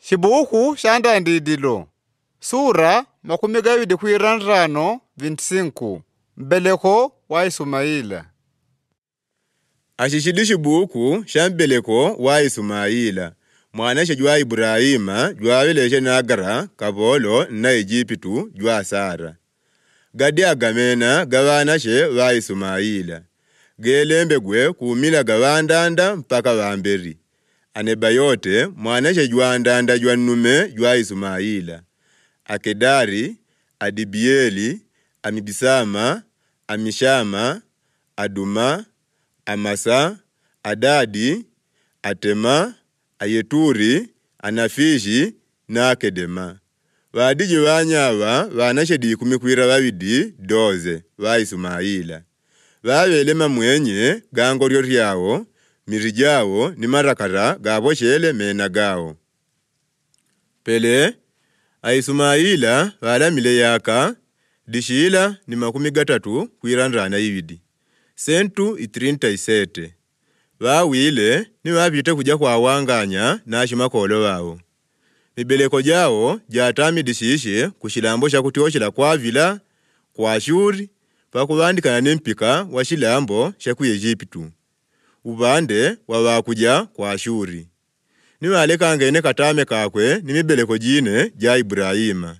Shibuku sha ndandidilo sura 25 25 mbeleko wa Isumaila. Ashishidi shibuku sha mbeleko wa Isumaila mwanashe jwa Iburahima jwaweleshe na Agara kabolo na Ejipitu jwa Sara. Gadi agamena gawanashe wa Isumaila gelembegwe kumila gawandanda mpaka wamberi. Anebayote mwanashe jwa ndanda jwa nnume jwa Isumaila, Akedari, Adibieli, Amibisama, Amishama, Aduma, Amasa, Adadi, Atema, Ayeturi, Anafishi na Akedema. Wadiji wanyawa wanashe 12 doze wa Isumaila. Wawelema mwenye gangoryo ryawo, miri jawo ni marakara gaboshele mena gao. Pele Aisumaila walamile yaka dishila ni 32 137. Wawile ni wapite kuja kwa wanganya na shimakolo wao. Mibeleko jao jatami dishishe kushilambo sha kutioshela kwa vila kwa Shuri pakuwandikana nempika wa shilambo sha ku Ejipitu. Ubande wawakuja kwa Shuri. Niwalekanga ine katame kakwe ni mibeleko jine ja Ibrahima.